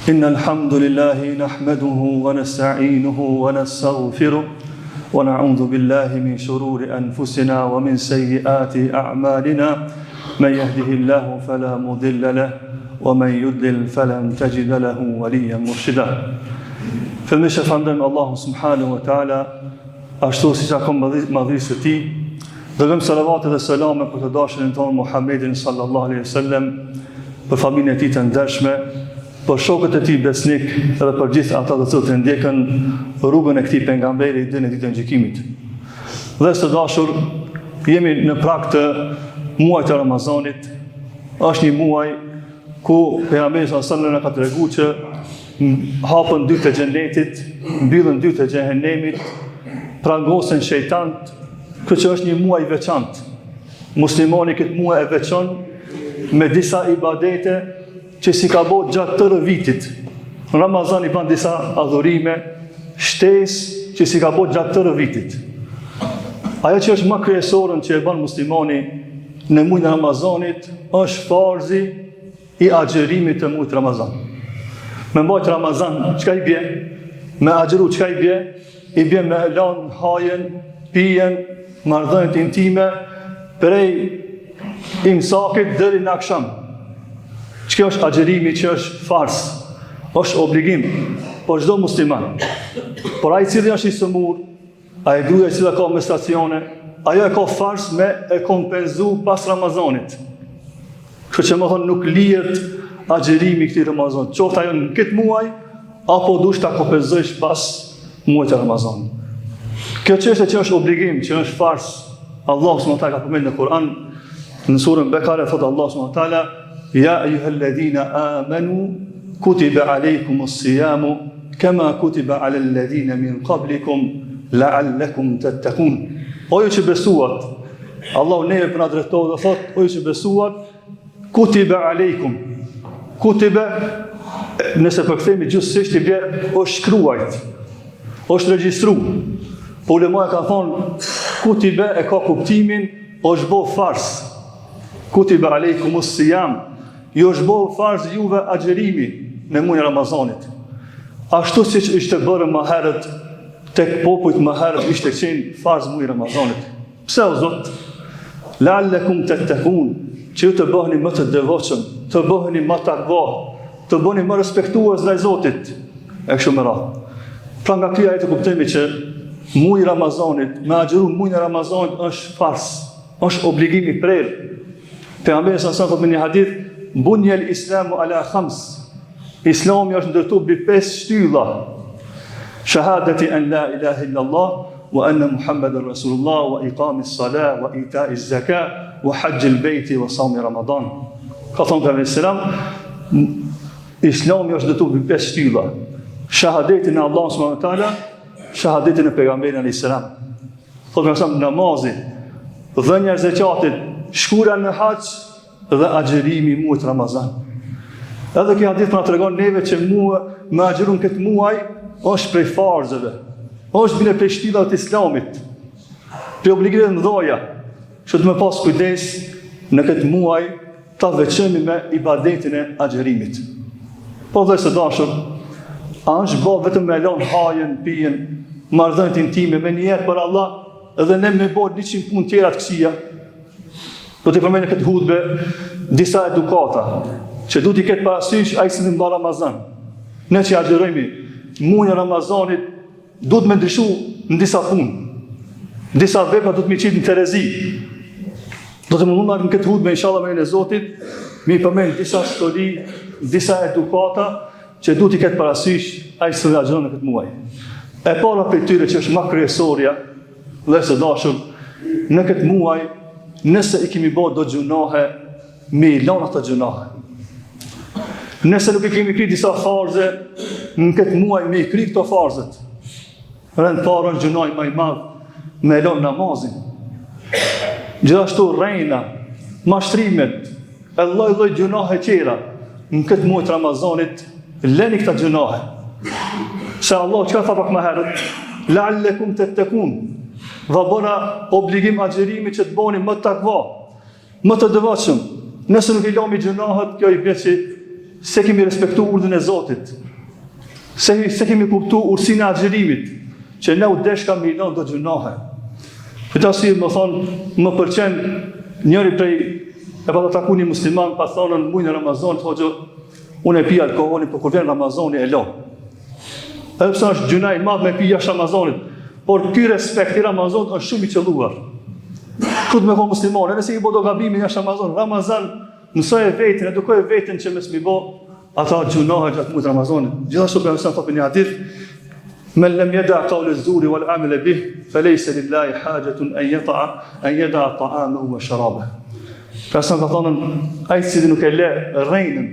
إن الحمد لله نحمده ونستعينه ونستغفره ونعوذ بالله من شرور أنفسنا ومن سيئات أعمالنا من يهده الله فلا مضل له ومن يضلل فلن تجد له وليا مرشدا Fillimisht e falënderojmë Allahun subhanahu wa taala ashtu siç takon madhërisë së tij, dërgojmë salavate dhe selame për të dashurin tonë Muhammedin sallallahu alaihi wasallam, për familjen e tij të ndershme, për shokët e tij besnik dhe për gjithë ata të cilët e ndjekën rrugën e këtij pejgamberi deri në ditën e gjykimit. Vëllezër të dashur, jemi në prag të muajit të Ramazanit. Është një muaj ku pejgamberi sallallahu alaihi wasallam na ka treguar që hapen dyert e xhenetit, mbyllen dyert e xhehenemit, prangosen shejtanët, kështu që është një muaj i veçantë. Muslimani këtë muaj e veçon me disa ibadete që s'i ka bo gjatë tërë vitit. Në Ramazan i ban disa adhurime shtesë që s'i ka bo gjatë tërë vitit. Ajo që është ma kryesoren që e ban muslimani në mujin e Ramazanit është farzi i agjërimit të mujit Ramazan. Me mbajt Ramazan, çka i bje? Me agjëru, çka i bje? I bje me lanë hajen, pijen, marrëdhëniet intime, prej imsakit deri në aksham. Qikjo është agjërimi që është farz, është obligim për çdo musliman. Por ai i cili është i sëmur, ai gruaja e cila ka menstruacione, ajo e ka farz me e kompenzu pas Ramazanit. Kështu që me thonë nuk lihet agjërimi i këtij Ramazanit, qoftë ajo në këtë muaj, apo dush ta kompenzojsh pas muajit të Ramazanit. Kjo çështje që është obligim, që është farz, Allahu subhanahu wa taala ka përmend në Kur'an, në surën Bekare thotë Allahu subhanahu wa taala, ja ejuhel-ledhina amanu kutiba alejkumus sijamu kema kutiba alel-ledhina min qablikum la'allakum tettekun. O ju që besuat, Allahu neve po na drejtohet dhe thotë, o ju që besuat, Kutibe alejkum. Kutibe, nëse përkthemi gjuhësisht i bje, është shkruajt, është regjistru. Po ulemaja kanë thonë, kutibe e ka kuptimin, është bo farz. Kutibe alejkumus sijam, ju është bo farz juve agjërimi në mujin e Ramazanit. Ashtu siç ishte bërë më herët, tek popujt më herët ishte qenë farz muji i Ramazanit. Pse o Zot? La'allakum tattaqun, që ju të bëheni më të devotshëm, të bëheni më takva, të bëheni më respektues ndaj Zotit. E kështu me radhë. Pra nga ky ajet e kuptojmë që muji i Ramazanit, me agjëru mujin e Ramazanit është farz, është obligim i prerë. Pejgamberi sa sa thotë në një hadith, "Bunjel Islamu ala khams." Islami është ndërtu mbi pesë shtylla. Shahadati an la ilaha illa Allah wa anna Muhammeden Rasulullah wa iqami salah wa itai zaka wa hajj al bejti wa saumi Ramadan. Ka thonë pejgamberi selam, Islami është ndërtu mbi pesë shtylla. Shahadetin në Allah subhanahu wa taala, shahadetin në pejgamberin alayhis salam. Thotë pejgamberi namazi, dhënia e zekatit, shkuarja në haxh dhe agjërimi i muajit Ramazan. Edhe ky hadith na tregon neve që mua me agjëru n'këtë muaj është prej farzeve. Është bile prej shtyllave të Islamit. Prej obligimeve të mëdha. Që të me pas kujdes në këtë muaj ta veçojmë me ibadetin e agjërimit. Po vëllezër të dashur, a është bo vetëm me lon hajen, pijen, marrëdhëniet intime me nijet për Allah, edhe ne me bo 100 punë tjera të këqija, Do t'i përmend në këtë hutbe disa edukata që duhet t'i ketë parasysh ai që mban Ramazan. Ne që agjërojmë muajin e Ramazanit duhet me ndryshu në disa punë. Disa vepra duhet me qitë në terezi. Do të mundohna në këtë hutbe inshallah me lejen e Zotit me i përmend disa stoli, disa edukata që duhet t'i ketë parasysh ai që agjëron në këtë muaj. E para prej tyre që është ma kryesorja, Vëllezër të dashur, në këtë muaj, nëse i kemi bo do gjynahe, me i lanë ato gjynahe. Nëse nuk i kemi kry disa farze, në këtë muaj me i kry këto farzet. Rend parë gjynahi ma i madh, me e lanë namazin. Gjithashtu rrejna, mashtrimet, E lloj lloj gjynahe tjera në këtë muaj të Ramazanit, leni këta gjynahe. Se Allah çka tha pak më herët, la'allakum tattaqun. Jua bëna obligim agjërimi që të bëni më takva, më të devotshëm. Nëse nuk i lami gjynahet, kjo i bie që. s'e kemi respektu urdhrin e Zotit, se s'e kemi kuptu urtësinë e agjërimit, që ne u deshka me i lon do gjynahe. Për këtë arsye, me thonë, më pëlqen njëri prej, e pata taku një musliman, pa thonë në mujin e Ramazanit, hoxhë, unë e pi alkoholin, por kur vjen Ramazani e lo. Edhe pse është gjynah i madh me pi jashtë Ramazanit, por ky respekt i Ramazanit është shumë i qëlluar. Duhet me kon musliman, edhe nëse i bo do gabime jashtë Ramazanit, Ramazan mësoje veten, edukoje veten që mos mi bo ata gjynahe gjatë mujit Ramazanit. Gjithashtu pejgamberi a.s. thotë në një hadith, Men lem jeda kaule zuri wal amele bih, fe lejse lillahi haxhetun en jeta, en jeda ta'amehu ve sharabeh. Pejgamberi a.s. ka thonë, ai i cili nuk e le rrejnën,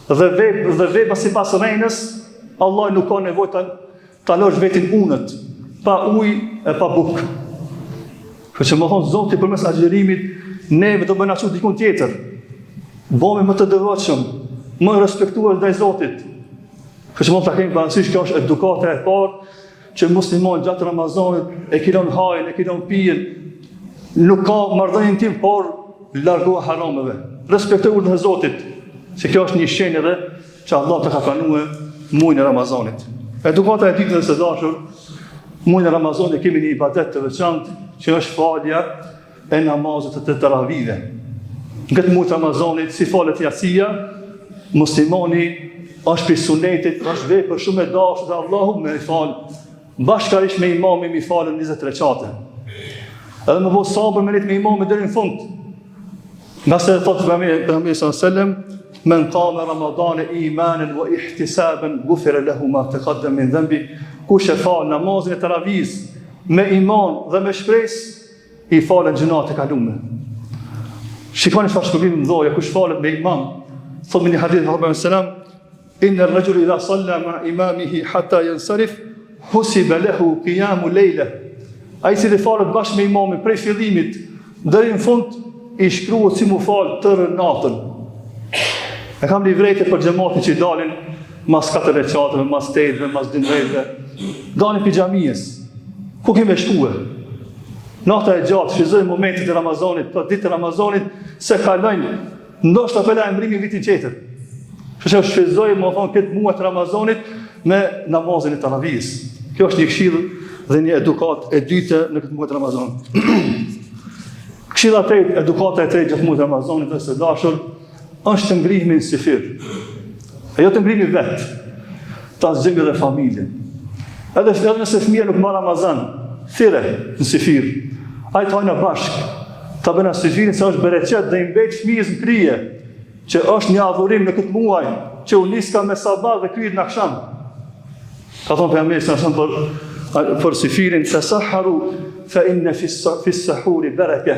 dhe vep, dhe vepra sipas rrejnës, Allah nuk ka nevojë ta, ta losh vetin unët, pa ujë e pa bukë. Kështu që me thonë, Zoti përmes agjërimit, neve do me na çu dikun tjetër. Bohemi më të devotshëm, më respektues ndaj Zotit. Kështu që mund ta kemi parasysh, kjo është edukata e parë që muslimani gjatë Ramazanit e ki lon hajin, e ki lon pijen, nuk ka marrëdhënie intime, por largohu harameve. Respektoj urdhrin e Zotit, se kjo është një shenjë edhe që Allah të ka pranue mujin e Ramazanit. Edukata e dytë vëllezër të dashur, mujin e Ramazanit kemi një ibadet të veçantë që është falja e namazit të teravive. Në këtë muaj të Ramazanit, si falet jacia, muslimani është prej sunetit, është vepër shumë e dashur te Allahu me i fal bashkarisht me imamin me i falën 20 reqate. Edhe me bo sabër me nejt me imamin deri në fund. Ngase thotë pejgamberi sallallahu alajhi wasallam, men kame Ramadane imanen wa ihtisaben gufire lehu ma tekaddeme min dhenbi, kush e fal namazin e teravisë me iman dhe me shpresë, i falen gjynahet e kalume. Shikoni çfarë shpërblimi mëdhoja, kush falet me imam, thotë me një hadith pejgamberi alejhi selam, inne rrexhule idha salla ma imamihi hatta jensarif, husibe lehu kijamu lejle. Ai i cili falet bashkë me imamin prej fillimit, deri në fund, i shkruhet si m'u falë tërë natën. E kam një vrejtje për xhematin që i dalin mas 4 reqateve, mas 8-ve, mas 12-ve, dalin prej xhamisë. Ku kemi shkue? Nata e gjatë, shfrytëzoj momentet e Ramazanit, këto ditë të Ramazanit, se kalojnë, ndoshta po e mrrijmë vitin tjetër. Kështu që shfrytëzoj, me thonë, këtë muaj të Ramazanit me namazin e teravisë. Kjo është një këshillë dhe një edukatë e dytë në këtë muaj të Ramazanit. Këshilla e tretë, edukata e tretë gjatë muajit të Ramazanit, vëllezër të dashur, është të ngrihemi në syfyr. E jo të ngrihemi vetë, ta zgjojmë edhe familjen. Edhe, edhe nëse fëmija nuk ma Ramazan, thirre në syfyr. Hajt hajna bashkë, ta bëna syfyrin se është bereqet dhe i mbet fëmijës në krye, që është një adhurim në këtë muaj, që u niska me sabah dhe kryhet në aksham. Ka thonë pejgamberi alejhi selam për, për syfyrin, tesaharu fe inne fis-sahuri bereke.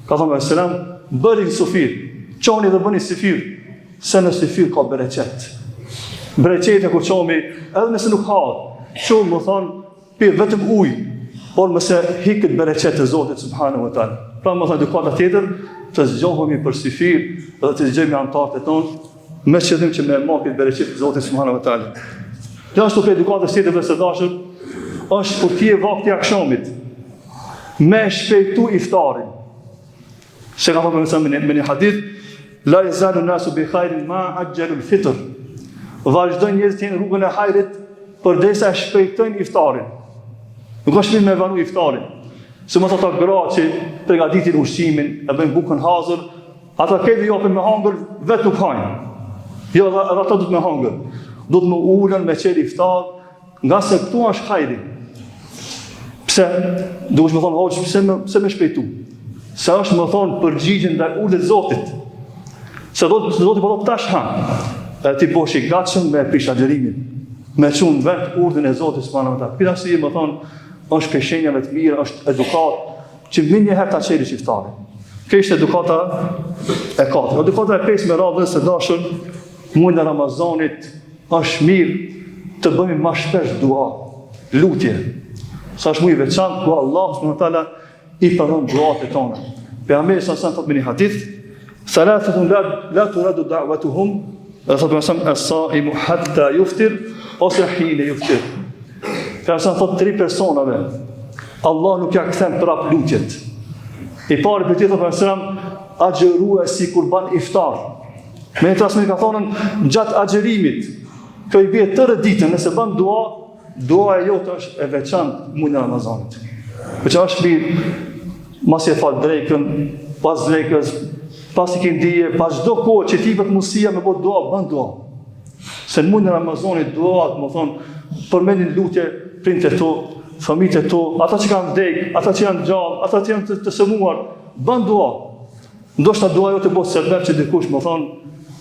Ka thonë alejhi selam, bëni syfyr, çoni dhe bëni syfyr, se në syfyr ka bereqet. Bereqet e kur çohmi, edhe nëse nuk hahet, çohmi me thonë, pi vetëm ujë, por mos e hek këtë bereqet të Zotit subhanahu wa taala. Pra me thonë edukata tjetër, të zgjohemi për syfyr dhe të zgjojmë anëtarët e tonë, me qëllim që me marrë këtë bereqet të Zotit subhanahu wa taala. Gjithashtu prej edukatës tjetër vëllezër të dashur, është kur t'je vakti i akshamit, me shpejtu iftarin. Se ka thonë pejgamberi me, me një hadith, la jezalu nasu bi khajrin ma axhxhelul fitër. Vazhdojnë njerëzit në rrugën e hajrit, përderisa e shpejtojnë iftarin. Nuk është mirë me vonu iftarin. Sidomos ato gra që pregaditin ushqimin, e bëjnë bukën hazër, ata krejt i japin me hangër, vetë nuk hajnë. Jo, edhe, edhe ata duhet me hangër. Duhet me ulën, me çel iftar, Ngase këtu është hajri. Pse? Duhesh me thonë, hoxhë, pse me, pse me shpejtu? Se është me thonë përgjigje ndaj urdhrit Zotit. Se do, se Zoti po thotë tash ha. E ti bohesh i gatshëm me prish agjërimin. Me çu në vend urdhrin e Zotit subhanahu wa taala. Për arsye me thonë, është prej shenjave të mira, është edukatë që menjëherë ta çelish iftarin. Kjo ishte edukata e katërt. Edukata e pestë me radhë vëllezër të dashur, muajin e Ramazanit Është mirë të bëjmë ma shpesh dua, lutje. Se është muaj i veçantë ku Allah subhanahu wa taala i pranon duat e tona. Pejgamberi alejhi selam thotë me një hadith, "Thalathatun la la turaddu da'watuhum", dhe thotë pejgamberi as-saimu hatta yuftir ose hine yuftir. Pejgamberi thotë tri personave, Allah nuk ja kthen prap lutjet. I pari prej tyre thotë pejgamberi agjëruesi kur ban iftar. Me një transmetim ka thonë gjatë agjërimit, kjo i bie tërë ditën, nëse bën dua, dua e jote është e veçantë mujin e Ramazanit. Po që është mirë, masi e fal drekën, pas drekës, pas ikindie, pas çdo kohë që t'jepet mundësia me bo dua, bën dua. Se në mujin e Ramazanit duat, domethonë, përmendin lutje prindët e tu, fëmijët e tu, ata që kanë vdek, ata që janë gjallë, ata që janë të, të sëmuar, bën dua. Ndoshta dua jote bëhet sebep që dikush, domethonë,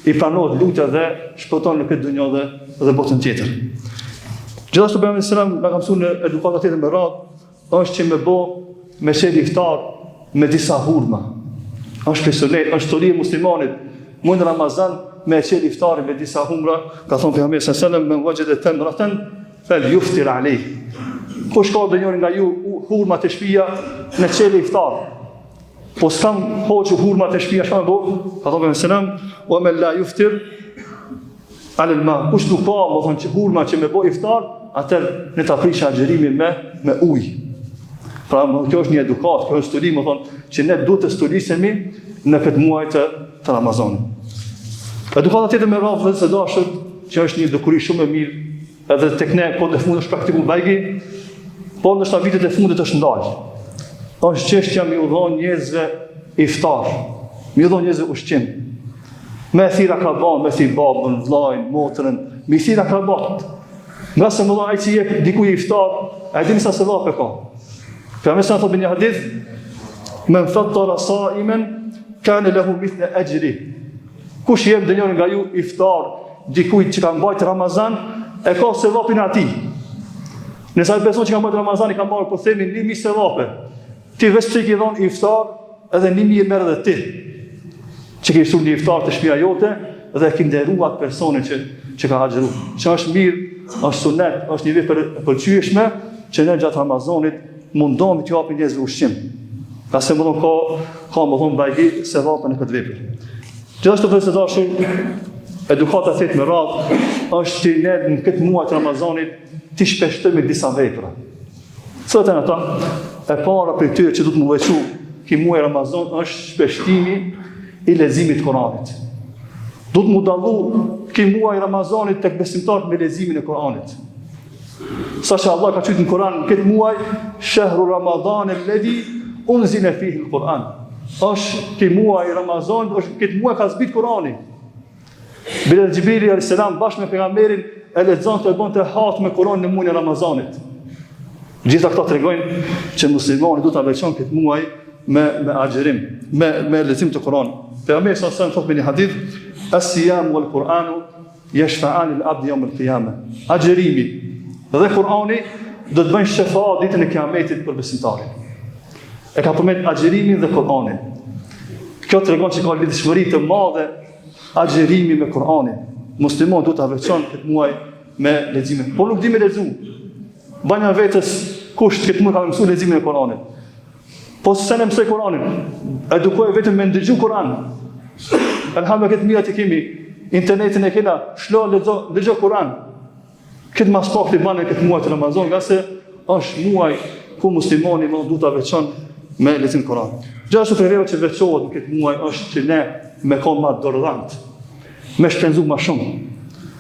i pranohet lutja dhe shpëton në këtë dunja dhe, dhe botën tjetër. Gjithashtu pejgamberi alejhi selam na ka mësu në edukata tjetër me radhë, është që me bo me çel iftar me disa hurma. Është prej sunetit, është stoli e muslimanit, mujin Ramazan me çel iftarin me disa hurma, ka thonë pejgamberi alejhi selam, men vexhede temraten, fel juftir alejha. Kush ka ndonjëri nga ju hurma te shpia me çel iftar. Po s'kam hoxhë hurma te shpia, çka me bo? Ka thonë pejgamberi alejhi selam, ue men la juftir, alel ma, kush nuk ka, domethonë që hurma që me bo iftar, atëherë le ta prishë agjërimin me, me ujë. Pra, më, kjo është një edukatë, kjo është stoli, domethonë, që ne duhet të stolisemi në këtë muaj të, të Ramazanit. Edukata tjetër me radhë vëllezër të dashur, që është një dukuri shumë e mirë, Edhe tek ne kohët e fundit është praktiku bajgi, por ndoshta vitet e fundit është ndalë. Është çështja me u dhonë njerëzve iftar, me u dhonë njerëzve ushqim. Me thirr akraban, me thirr babën, vllajn, motrën, me thirr akrabat. Ngase me dhonë ai që jep dikuj iftar, a e dini sa sevape ka. Pejgamberi thotë në një hadith, men fettara saimen, kane lehu mithle exhrihi. Kush i jep ndonjëri nga ju iftar dikujt që ka mbajt Ramazan, e ka sevapin e atij. Nëse ai person që ka mbajt Ramazan i ka marrë po themi 1000 sevape. Ti veç pse i ke dhënë iftar, edhe 1000 e merr edhe ti. Që ke shtu një iftar te shtëpia jote dhe e ke nderuar atë personin që që ka agjëru. Që është mirë, është sunet, është një vepër e pëlqyeshme që ne gjatë Ramazanit mundohemi t'u japim njerëzve ushqim. Ngase domethonë ka, ka domethonë bajgi sevape në këtë vepër. Gjithashtu vëllezër të dashur, edukata tjetër me radhë, është që ne në këtë muaj të Ramazanit t'i shpeshtojmë disa vepra. Cilat janë ato? E para prej tyre që duhet m'u veçu ky muaj Ramazan është shpeshtimi i leximit të Kuranit. Duhet m'u dallu ky muaj Ramazanit tek besimtarët me leximin e Kuranit. Saqë Allah ka qujtë në Kuran në këtë muaj, shehru Ramadan el-ledhi, unzile fihi l-Kuran. është ky muaj Ramazan, është këtë muaj ka zbit Kurani. Bile Xhibrili a.s. bashkë me pejgamberin e lexonte e bonte hatme Kuranin në muajin e Ramazanit. Gjitha këto tregojnë që muslimani duhet ta veçon këtë muaj me me agjërim, me me lexim të Kuranit. Pejgamberi a.s. thotë në një hadith, "Es-sijam wal Kur'anu Jeshfeani lil abdi jeumel kijame. Agjërimi dhe Kurani do të bëjnë shefaat ditën e kiametit për besimtarin. E ka përmend agjërimin dhe Kur'anin. Kjo tregon që ka lidhshmëri të madhe agjërimi me Kur'anin. Muslimani duhet ta veçon këtë muaj me leximin. Po nuk di me lexu. Banja vetes kusht këtë muaj kam mësu leximin e Kur'anit. Po s'e mësoj Kur'anin. Edukoje veten me ndëgju Kur'an. Elhamdulillah këtë mira që kemi, internetin e kena, shlo lexo, dëgjo Kur'an. Këtë mas pak të bane këtë muaj të Ramazan, ngase është muaj ku muslimani më duhet ta veçon me lexim Kur'an. Gjithashtu prej veprave që veçohet në këtë muaj është që ne me kon ma dorëdhant, me shpenzu ma shumë.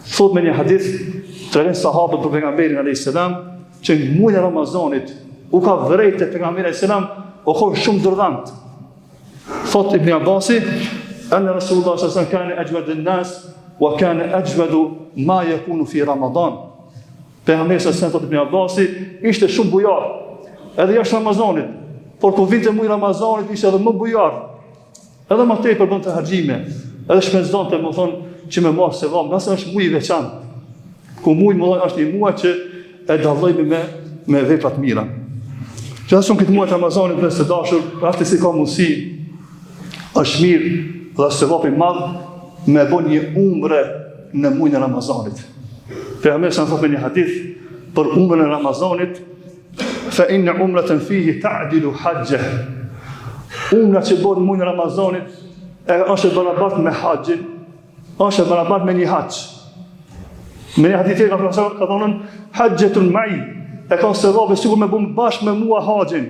Thot me një hadith, tregojnë sahabët për pejgamberin alayhis salam, që në muajin e Ramazanit u ka vërejtë te pejgamberi alayhis salam, u kon shumë dorëdhant. Thot Ibn Abbasi, enne Rasulullah sallallahu alaihi wasallam kane exhveden nas wa kane exhvedu ma jekunu fi Ramadan. Pejgamberi sallallahu alaihi wasallam thot Ibn Abbasi, ishte shumë bujar, edhe jashtë Ramazanit, por kur vinte muaji i Ramazanit ishte edhe më bujar. Edhe më tepër bënte harxhime, edhe shpenzonte, domethonë, që me marrë sevap, ngase është muaj i veçantë. Ku muaj më thonë është një muaj që e dallojmë me me vepra të mira. Gjithashtu këtë muaj të Ramazanit vëllezër të dashur, rasti si ka mundësi është mirë dhe është sevap i madh me bo një umre në muajin e Ramazanit. Pejgamberi sa thotë në një hadith për umrën e Ramazanit, Fa inna umratan fihi ta'dilu hajja. Umra që bëhet në muajin e Ramazanit e është e barabartë me haxhin, është e barabartë me një haxh. Me një hadith tjetër ka thënë ka thënë hajjatun ma'i, e ka sevap sikur me bë bashkë me mua haxhin.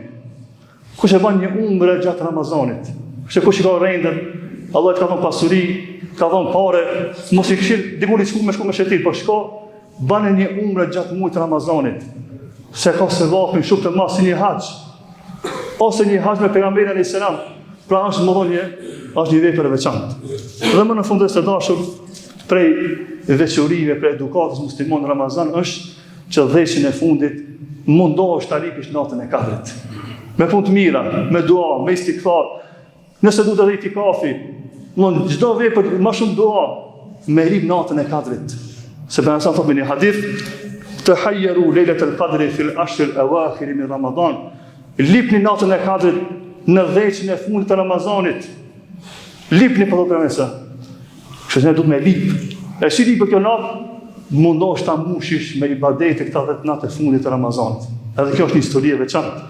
Kush e bën një umre gjatë Ramazanit? Kush e kush i ka rendet? Allah të ka dhënë pasuri. ka dhënë pare, mos i këshill, dikun i shku me shku me shetit, po shko, bane një umre gjatë mujit të Ramazanit, se ka sevapin shumë të madh si një haxh, ose një haxh me pejgamberin alejhi selam, pra është më një, është një vepër e veçantë. Dhe më në fund të dashur, prej veçorive, prej edukatës muslimane në Ramazan, është që dhjetëshin e fundit mundohesh ta lipish natën e kadrit. Me punë të mira, me dua, me istigfar, nëse duhet edhe itikafi, në çdo vepër ma shumë dua, me lip natën e kadrit. Se pejgamberi a.s. thotë me një hadith, tehajjeru lejletel kadri fil ashril evakhiri min Ramadan, lipni natën e kadrit në dhjetëshin e fundit të Ramazanit, lipni po thotë pejgamberi a.s. Kështu që ne duhet me lip. E si lipet kjo natë, mundohesh ta mushish me ibadete këta dhetë natë e fundit të Ramazanit. Edhe kjo është një histori e veçantë.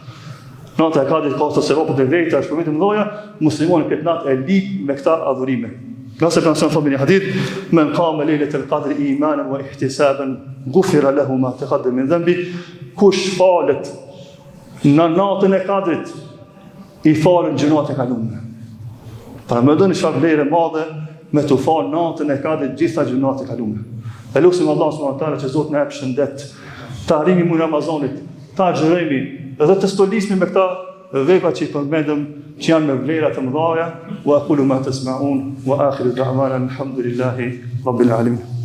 Nata e Kadrit ka sevapet e veta, është përvetë mëdha, muslimani këtë natë e lip me këta adhurime. Ngase pejgamberi a.s. thotë në një hadith, men kame lejletel kadri imanen wa ihtisaben, gufira lehu ma tekaddeme min dhenbi, kush falet në natën e Kadrit, i falen gjynahet e kalume. Pra mendoni çfarë vlerë e madhe me t'u falë natën e kadrit gjitha gjynahet e kalume. E lusim Allahun subhanahu teala që Zoti na jep shëndet, të arrijmë mujin e Ramazanit, të agjërojmë dhe të stolismi me këta vepra që i përmendëm që janë me vlera të mëdha, wa aqulu ma tasma'un wa akhiru da'wana alhamdulillahi rabbil alamin.